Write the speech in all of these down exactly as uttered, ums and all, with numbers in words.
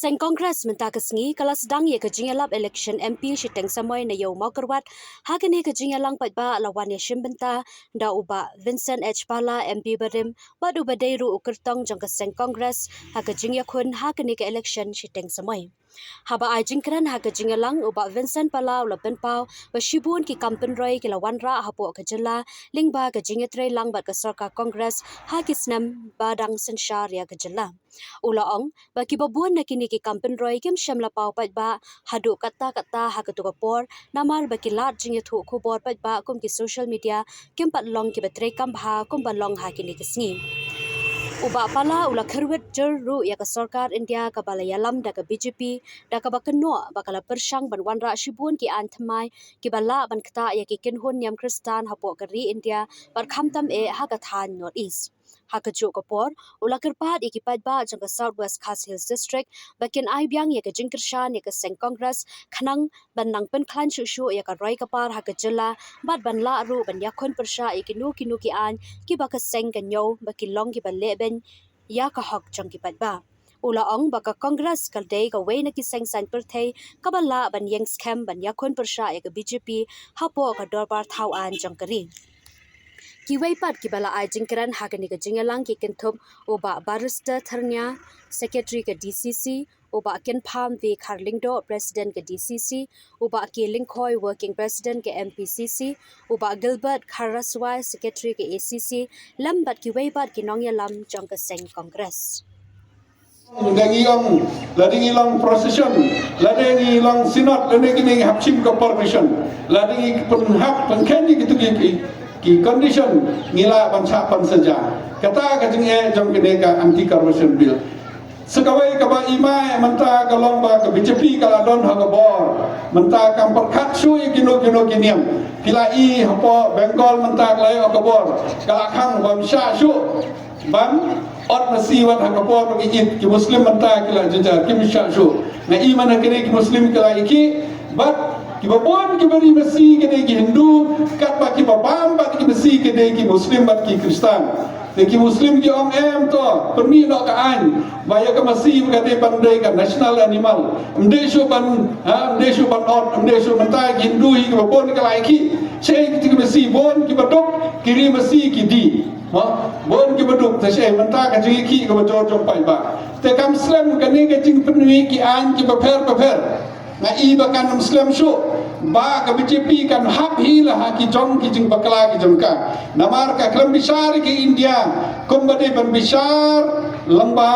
Seng Congress mynta ka sngi ka la sdang ïa ka jingïalap election M P shiteng samoi na Ïew Mawkyrwat. Ha kane ka jingïalang paidbah la wan ïashim bynta da u Bah Vincent H Pala, M P barim, bad uba dei ruh u kyrtong jong ka seng Congress ha ka jingïakhun ha kane ka election shiteng samoi. Haba ai jingkren ha ka jingïalang, u Bah Vincent Pala u la pynpaw ba shibun ki kam pynroi ki la wanrah hapoh ka jylla lyngba ka jingïatreilang bad ka sorkar Congress ha ki snem ba dang synshar ïa ka jylla. U la ong ba kiba bun na kine ki kam pynroi kim shym la paw paidbah haduh katta katta ha katu ka por, namar ba ki lad jingïathuh khubor paidbah kum ki social media kim pat long kiba treikam bha kumba long ha kine ki sngi. U Bah Pala u la kyrwit jur ruh ïa ka sorkar India kaba la ïalam da ka B J P, da kaba kynnoh ba ka la pyrshang ban wanrah shibun ki aiñ thymmai kiba lah ban ktah ïa ki kynhun niam Khristan hapoh ka ri India bad khamtam eh ha ka thaiñ North East. Ha kajuh ka por, u la kyrpad ïa ki paidbah jong ka South West Khasi Hills District ba kin ai biang ïa ka jingkyrshan ïa ka seng Congress khnang ban nang pynkhlaiñ shuh shuh ïa ka roi ka par ha ka jylla bad ban lah ruh ban ïakhun pyrshah ïa kino kino ki aiñ kiba ka seng ka ñiew ba ki long kiba lehbeiñ ïa ka hok jong ki paidbah. U la ong ba ka Congress ka dei kawei na ki seng saiñ pyrthei kaba lah ban ïeng skhem ban ïakhun pyrshah ïa ka B J P hapoh ka dorbar thaw aiñ jong ka ri. Kiwei pat kiba la ai jingkren ha kane ka jingïalang ki kynthup u Bah Barrister Thyrnia, Secretary ka D C C, u Bah Kynpham V Kharlyngdoh, President ka D C C, u Bah K Lyngkhoi, Working President ka M P C C, u Bah Gilbert Kharaswai, Secretary ka A C C, lem bad kiwei pat ki nongïalam jong ka seng Congress. Lada ngi ong, lada ngi long procession, lada ngi long synod, lada ngi hap shim ka permission, lada ngi pynhap pynkheiñ ïa kitu ki, ki, ki condition, ngi lah ban shah pynsaja. Kata ka jingeh jong kane ka anti corruption bill. Sa kawei kaba i mai mynta ka long ba ka B J P ka la don ha ka bor. Mynta kam pyrkhat shuh ïa kino kino ki niam. Phi la i hapoh Bengal mynta ka la ïoh ka bor. Ka la khang bym shah shuh ban ot masi wat ha ka por ba ki Eid, ki Muslim mynta ki la jynjar, kim shah shuh. Nga i man ha kine ki Muslim ki la i ki, bad kiba bun kiba ri masi ki dei ki Hindu, katba kiba bam bad ki masi ki dei ki Muslim bad ki Khristan. Te ki Muslim ki ong em to, pynmih noh ka aiñ ba ïa ka masi ka dei ban dei ka national animal. Ym dei shuh ban, ha, ym dei shuh ban ot, ym dei shuh. Mynta ki Hindu hi kiba bun ki la i ki. Shaei ki masi bun kiba duk, ki ri masi ki die. Mo, bun kiba duk, te shaei mynta ka jingïakhih kaba jur jong paidbah. Te kam slem kane ka jingpynmih ki aiñ kiba pher bapher. Nga i ba kan ym slem shuh ba ka B J P kan hap hi la ha ki jong ki jingbakla ki jong ka. Namar ka khlem bishar ïa ka India kumba dei ban bishar lyngba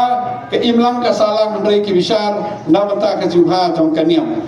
ka imlang ka sahlang, hynrei ki bishar na bynta ka jingbha jong ka niam.